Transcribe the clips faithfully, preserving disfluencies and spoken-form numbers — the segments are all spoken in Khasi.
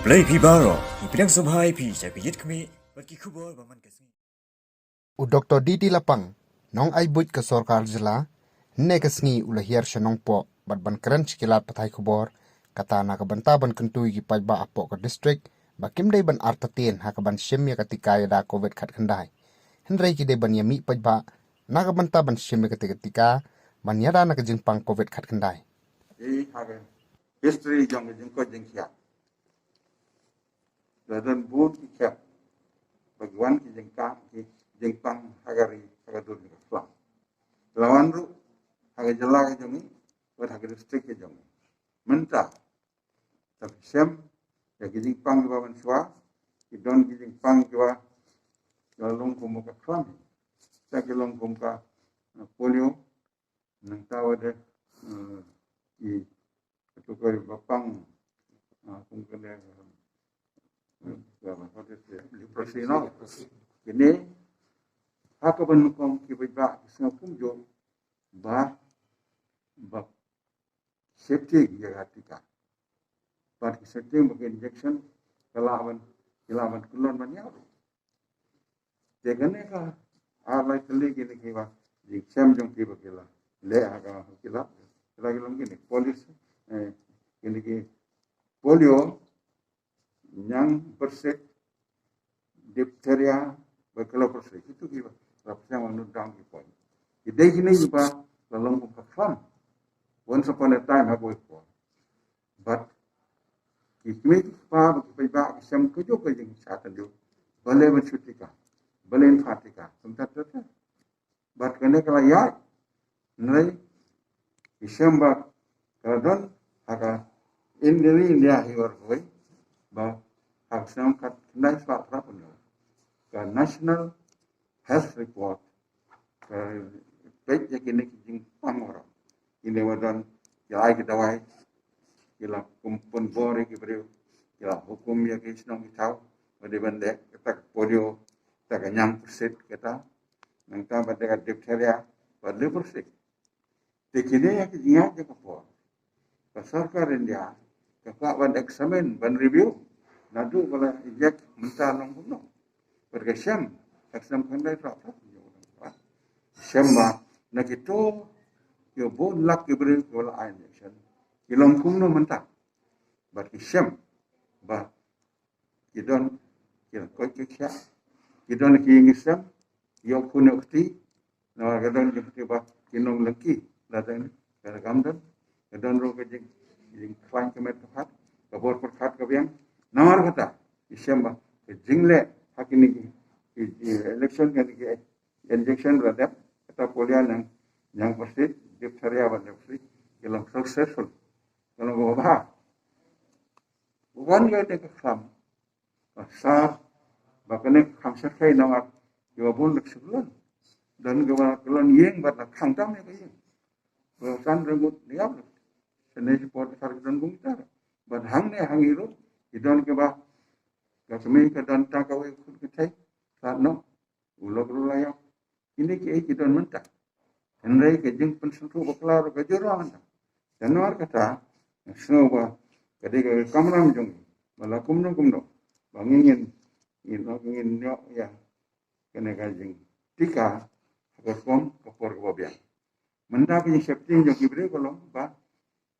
Blei phi baroh, ngi pdiang sngewbha ïa phi sha ka Ïit Khmih bad ki khubor ba man ka sngi. U Doktor D D Lapang, nong ai buit ka sorkar jylla, hynne ka sngi u la hiar sha Nongpoh bad ban kren sha ki lad pathai khubor, kata na ka bynta ban kyntu ïa ki paidbah hapoh ka district ba kim dei ban artatien ha kaban shim ïa ka tika ïada covid khatkhyndai. Hynrei ki dei ban ïa mih paidbah na ka bynta ban shim ïa ka tika, ban ïada na ka jingpang covid khatkhyndai. Ei, ha ka history jong ka jingkoit jingkhiah, la don bun ki khep ba ki wan ki jingkam, ki jingpang ha ka ri, ha ka dur jong ka khlam. La wan ruh ha ka jylla ka jong ngi bad ha ka district ka jong ngi. Mynta, te phi shem ïa ki jingpang kiba mynshuwa, ki don ki jingpang kiba, kiba long kum ka khlam, te ki long kum ka, eh, polio, nangta wat de, eh, ki, kato ka ba pang, ah, kum kane, eh, ba, ba, ba, leprosy, no? Kine, ha kaba nyngkong ki paidbah ki sngew kumjuh ba, ba safety ïa ka tika. Bad ki safety ba ki injection ka lah ban, ki lah ban kyllon ban ïap. Te kane ka ar lai tylli kine kiba jingshem jong ki ba ki la leh ha ka, ki la, ki la, ki long kine polio, eh, kine ki polio, ñiang pyrsik, diphtheria bad ka leprosy. Kitu kiba la pyrshang ban note down ki point. Ki dei kine kiba la long kum ka khlam. Once upon a time ha kawei ka por. Bad ki kmie ki kpa bad ki paidbah ki shem kajuh ka jingshah tynjuh. Balei ban shu tika, balei ban phah tika. Kumta te te. Bad kane ka la ïaid, hynrei ki shem ba ka la don ha ka India, India hi war kawei ba ha ka snem khatkhyndai spah phra phew hynñiew, ka National Health Report ka peit ïa kine ki jingpang waroh. Kine ba don, ki la ai ki dawai, ki la kum pynbor ïa ki briew, ki la hukum ïa ki shnong ki thaw ba dei ban leh kata ka polio, kata ka ñiang pyrsik, kata, nangta bad ka diphtheria bad leprosy. Te kine ïa ki jingïaid ïa ka por, ka sorkar India ka kwah ban examine, ban review, naduh ba la inject mynta long kumno. Bad ka shem, ka shem khyndai spah phra phew hynñiew, shem ba na kito ki bun lak ki briew kiba la ai injection, ki long kumno mynta. Bad ki shem ba ki don ki la koit ki khiah, ki don ki ïing ki sem, ïoh khun ïoh kti, namar ka don jingkti ba ki nong lengki, la don ka kam don, ka don ruh ka jing, jingkhlaiñ ka met ka phad, ka bor pyrkhat ka biang. Namar kata, ki shem ba ka jingleh ha kine ki, ki, ki election, kine ki injection ba la dep, kata polio, ñiang, ñiang pyrsik, diphtheria bad leprosy, ki long successful. Ka long kaba bha. Wan ïa ka khlam ba sar, ba kane ka kham shyrkhei namar kiba bun lak shu kyllon. Don kiba kyllon ïing bad la khang tam ïa ka ïing. Ba san ryngut ne ïap. Sene shi por sar ki don bun tar. Bad hangne hangi ruh ki don kiba, ka kmie ka don tang kawei khun kynthei, sat noh, u lok ruh la ïap. Kine kiei ki don mynta. Hynrei ka jingpynsngewthuh bakla ruh ka jur ruh mynta. Te namar kata, nga sngew ba ka dei ka kamram jong ngi ba la kumno kumno ba ngin, ngin, ngin, ngin ïoh ïa kane ka jingtika ha ka rukom ka por kaba biang. Mynta ka jingsheptieng jong ki briew ka long ba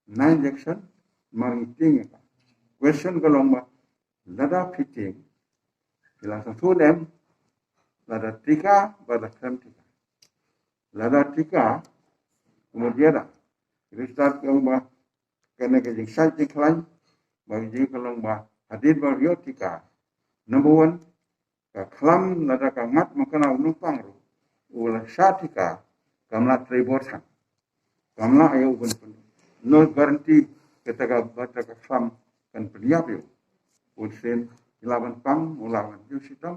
nine injection, mar ngi tieng ïa ka. Question ka long ba lada phi tieng, phi la sngewthuh ne em, lada tika bad la khlem tika. Lada tika, kumno ïa da, ki stad ka long ba kane ka jingshait jingkhlaiñ, ba ka jing ka long ba hadien ba ïoh tika, number one, ka khlam lada ka ngat mangkana u nongpang ruh, u la shah tika, kam lah trei bor than. Kam lah ïa u ban pyn, no guarantee kata ka, ba kata ka khlam kan pynïap ïa u. U sien, u lah ban pang, u lah ban ïoh shitom.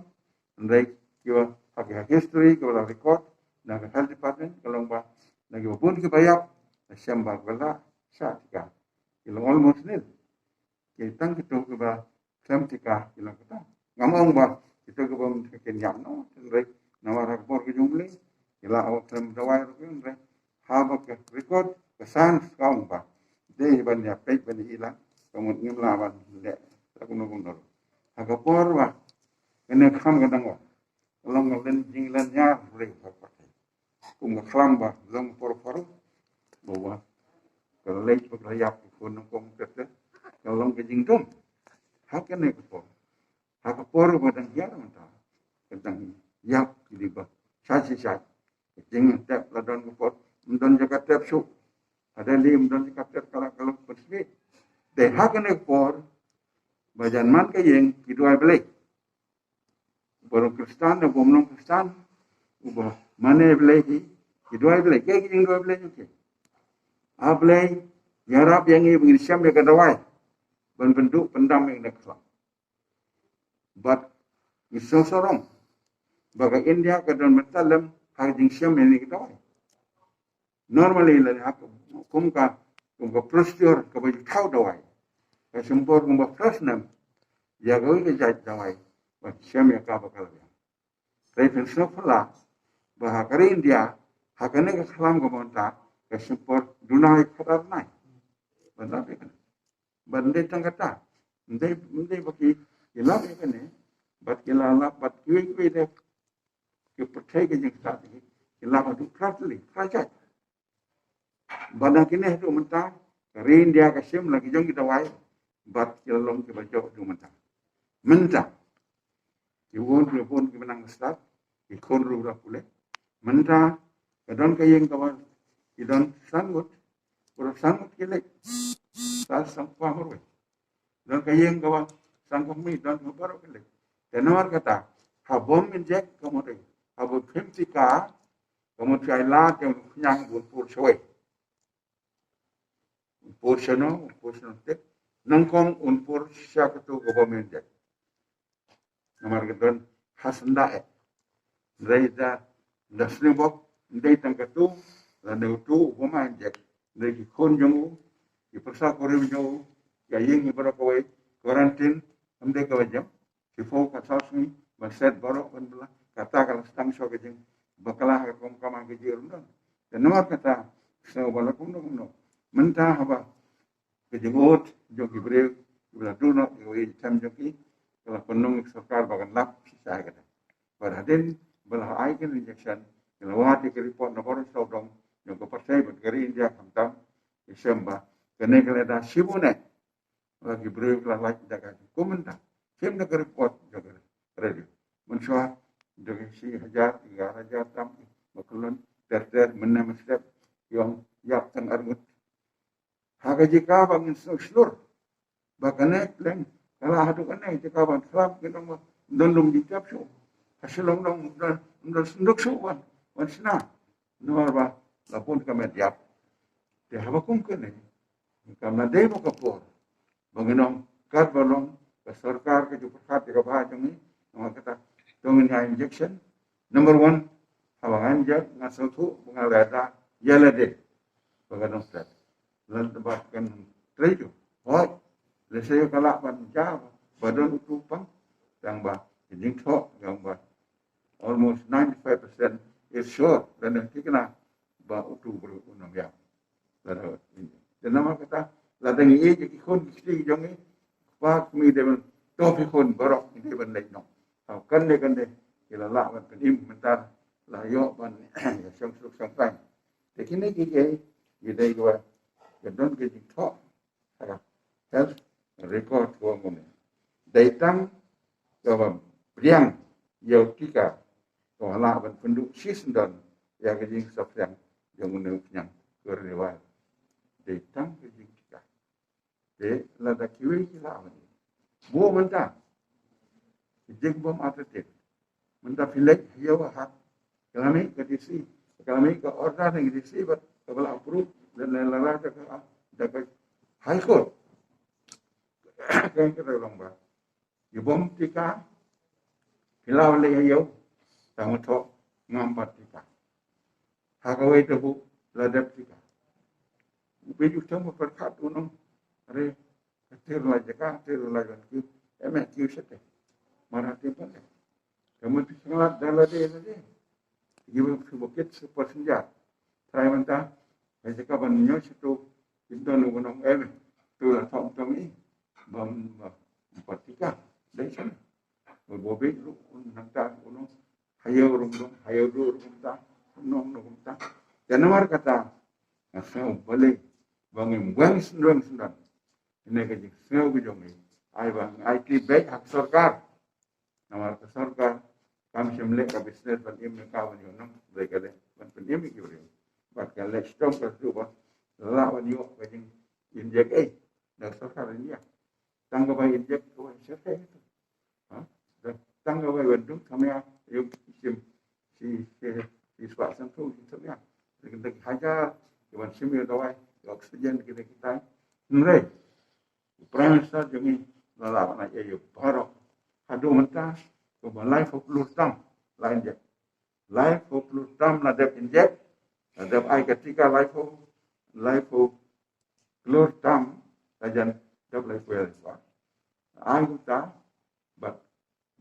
Hynrei kiba ha ka history, kiba la record na ka health department, ka long ba na kiba bun kiba ïap, na shem ba ka la shah tika, ki long almost nil. Ki tang kito kiba khlem tika ki long kata. Ngam ong ba kito kiba ym tika kin ïap noh, hynrei namar ha ka bor ka jong U Blei ki la ong khlem dawai ruh, hynrei haba ka record, ka science ka ong ba dei ban ïa peit ban ïa i lang, ka mut ngim lah ban leh Sa kumno kumno. Ha ka por ba kane kham ka dang wa, ka long ka len jinglen ïar briew ha ka pyrthei. Kum ka khlam ba long por por ba wa ka leit ba ka ïap ka khun kum ka te, ka long ka jingdum. Ha kane ka por, ha ka por ba dang ïar mynta, ka dang ïap ki dei ba shai shai shai. Ka jingtep la don ka por, ym don jaka tep shuh. Hadien ym don jaka tep, ka la ka long pynsmit. Te ha kane ka por ba jan man ka ïing ki duwai Blei. Uba long Khristan, uba ym long Khristan, uba mane Blei hi, ki duwai Blei. Kaei ka jingduwai Blei jong ki? A Blei, ïarap ïa ngi ba ngin shem ïa ka dawai ban pynduh pyndam ïa kane ka khlam. Bad ngi sngewsarong ba ka India ka don bynta lem ha ka jingshem ïa kane ka dawai. Normally lane ha kum ka, kum ka procedure kaba ju thaw dawai, ka sngewbha kumba first name ïa kawei ka jait dawai ba shem ïa ka ba ka la biang. Hynrei phin sngewphylla ba ha ka ri India, ha kane ka khlam kaba mynta, ka sngewbha duna ïa ka khadar nai. Ba lap ïa kane. Bad ym dei tang kata, ym dei, ym dei ba ki, ki lap ïa kane, bad ki la lap bad kiwei kiwei de, ki pyrthei ka jingstad ki, ki lap haduh phra tylli, phra jait. Bad na kine haduh mynta ka ri India ka shim la ki jong ki dawai bad ki la long kiba jop haduh mynta. Mynta ki bun, ki bun kiba nang stad, ki khun ruh la pule. Mynta ka don ka ïing kaba ki don san ngut, baroh san ngut ki leit. Sa san kpa marwei. Don ka ïing kaba san kmie, don kaba baroh ki leit. Te namar kata, ha bym inject ka mut ei, ha bym phim tika ka mut, shai lad ïa u khñiang bun pur shawei. Un pur shano, un pur shano te, nyngkong un pur sha katu kaba mynjek. Namar ka don ha syndah eh. Hynrei da, da sniewbok, ym dei tang katu, lane utu uba mynjek. Hynrei ki khun jong u, ki pyrsa kurim jong u, ki ïing, ki baroh kawei, quarantine, ym dei kaba jam. Ki phew ka saw sngi ban set baroh ban bylla, kata ka la sdang shuwa ka jingbakla ha ka rukom kam ha ka jingïarap. Te namar kata, sngewbha la kumno kumno. Mynta haba ka jingud jong ki briew kiba la duh noh ïa ka jingthem jong ki, ka la pynlong ïa ka sorkar ba kan lap shisha ïa kata. Bad hadien ba la ai ka injection, ka la wad ïa ka report na baroh sawdong jong ka pyrthei bad ka ri India khamtam, ki shem ba kane ka la da shibun eh. Ba ki briew ki la lait da ka jingkum mynta. Shim da ka report jong ka radio. Mynshuwa da ka shi hajar, ki ar hajar tam, ba kyllon ter ter, mynne mynstep, ki ong ïap tang arngut. Ha ka jaka ba ngin sngewshlur ba kane pleng ka la haduh kane jaka ban khlam, ki ong ba ym don lum jingtep shuh. Ha Shillong dang ym don, ym don synduk shuh ban, ban shna. Namar ba la bun ka met ïap. Te haba kum kane, kam la dei ba ka por ba ngin ong katba long ka sorkar ka ju pyrkhat ïa ka bha jong ngi, namar kata to ngin ïa injection. Number one, haba ngan inject, nga sngewthuh ba nga la da ïa lade ba ka dang stad. Lada ba kan trei ju, hooid, lehse ka lah ban ja ba don utu pang, tang ba ka jingthoh, tang ba almost ninety-five percent is sure, lane thikna ba utu u briew un ym ïap. Lada, te namar kata, lada ngi ïeit ïa ki khun ki kti jong ngi, kpa kmie dei ban, to phi khun baroh ngi dei ban leit noh. Tang kane kane ki la lah ban pynim mynta, la ïoh ban ïa shong suk shong saiñ. Te kine kiei kiei ki dei kiba, ki don ka jingthoh ha ka health record kaba ngin ong. Dei tang kaba pdiang ïa u tika kaba lah ban pynduh shisyndon ïa ka jingsaphriang jong une u khñiang coronavirus. Dei tang ka jingtika. Te lada kiwei ki lah ban, bun mynta ki jingbym artatien. Mynta phi leit ha ïew ha hat, ka la mih ka D C, ka la mih ka order na ka D C bad kaba la approve da ka, da ka High Court. Ka kata long ba ki bym tika, phi la leit ha ïew, tang ma thoh ngam pat tika. Ha kawei tabu la dep tika. U phi ju tang ma pyrkhat u nong re, ka tir la jaka, tir la jan ki, em eh ki u shete. Mara tim pat. Ka mut ki sngewlad da lade lade. Ki ba ki ba kit super senja. Trai mynta, ka jaka ban ñiew sha tu, ki don u nong em eh. Tu la thong thong i. Bam, bam. Wei ruh un nangta, un nong hayo rung rung, hayo du rung ta, nong nong ta. Te namar kata, nga sngew balei ba ngim weng sendong sendong. Ine ka jingsngew ka jong ngi. Ai ba ngi aiti beit ha ka sorkar. Namar ka sorkar kam shym leh ka business ban im ïa ka ban ïoh nong, balei ka leh ban pynim ïa ki briew. Bad ka leh shitom ka shu ba lah ban ïoh ka jing injek ei na ka sorkar India. Tang ka bai injek ka bai shirkai itu. Ha? Tang ka bai ban dung kamya yu shim shi shi shi spah santu shi kamya. Kita ki hajar ki ban shim ïa dawai, ïa oxygen kita kita. Nre. Prime Minister jong ngi la la ban ai ïa baroh. Haduh mynta ka ba laiphew klur tam la injek. Laiphew klur tam la dep injek. La dep ai ka tika laiphew, laiphew klur tam la jan dep laiphew ïa. Ai uta bad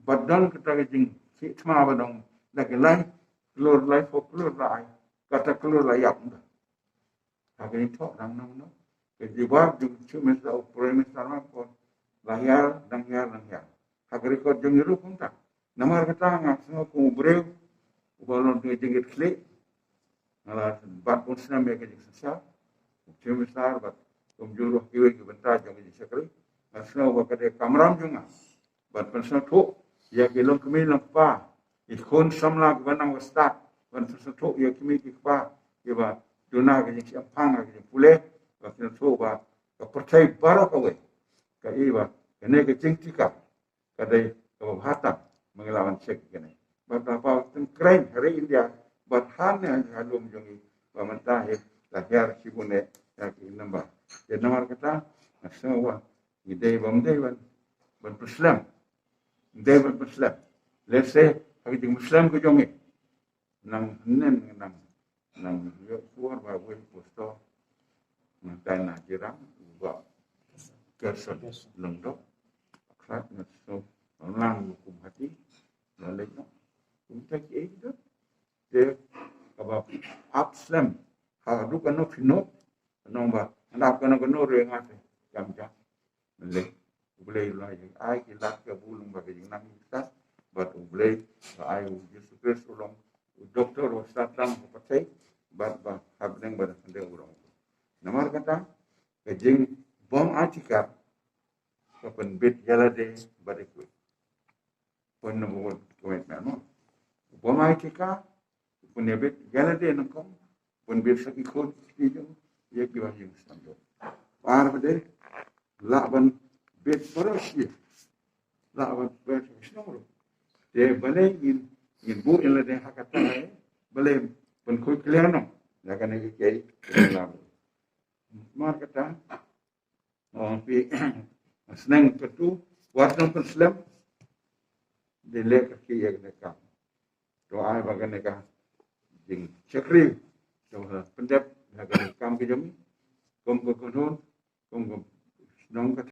bad don kata ka jingthikna ba dang da ka lai klur, laiphew klur la ai, kata klur la ïap. Ha ka jingthoh dang nang nang ka jubab jong Chief Minister u Prime Minister ma ko la hiar dang hiar dang hiar. Ha ka record jong ngi ruh kumta. Namar kata nga sngew kum u briew uba long jong ka jingïakhlieh. Nga la bat bun snem ïa ka jingshisha. Chief Minister bad kumjuh ruh kiwei ki bynta jong ka jingshakri. Nga sngew ba ka dei kamram jong nga ban pynsngewthuh ïa ki longkmie longkpa, ki khun samla kiba nang ba stad, ban pynsngewthuh ïa ki kmie ki kpa kiba duna ka jingshemphang ka jingpule, ba ki sngewthuh ba ka pyrthei baroh kawei ka i ba kane ka jingtika ka dei kaba bha tam. Ma ngi la wan check kane. Bad ba ba teng kren ha ri India bad ha ne ha lum jong ngi ba mynta hi la hiar shibun ne ïa ki number. Te namar kata nga sngew ba ngi dei ba ym dei ban ban pynslem. Ym dei ban pynslem. Let's say ha ka jingpynslem ka jong ngi. Nang nen nang nang ïoh suar ba wei posto. Nang tai na jirang ba kerson lengdok. Khat na so lang kum hati. La lek no. Kum ta ki ei do. Te kaba ap slem. Ha du ka no phi no. Nong ba nap ka no ka no re nga te. Jam jam. Le U Blei u la ïa ai ki lad ka bun ba ka jingnang ïa bad U Blei ba ai U Jisu Khrist u long u doktor u stad tam ka pyrthei bad ba hapdeng ba da hynrei u rong. Namar kata ka jingbym ai tika ka pynbit ïa lade bad ïa kiwei. Point number one, commitment, no? Bym ai tika, pynbit ïa lade nyngkong, pynbit sa ki khun ki jong, ïa kiba ïeng sngewthuh. Ar ba dei lah ban bit baroh shi. Lah ban bit shnong ruh. Te balei ngin ngin buh ïa lade ha kata, eh? Balei pynkhuid clear, no? Ïa kane ki kei. Namar kata ong phi, sneng katu, wat nang pynslem. Dei leh ka ki ïa kane ka kam. To ai ba kane ka jingshakri to ha pyndep ïa kane ka kam ka jong ngi. Kum ka kynhun, kum ka shnong ka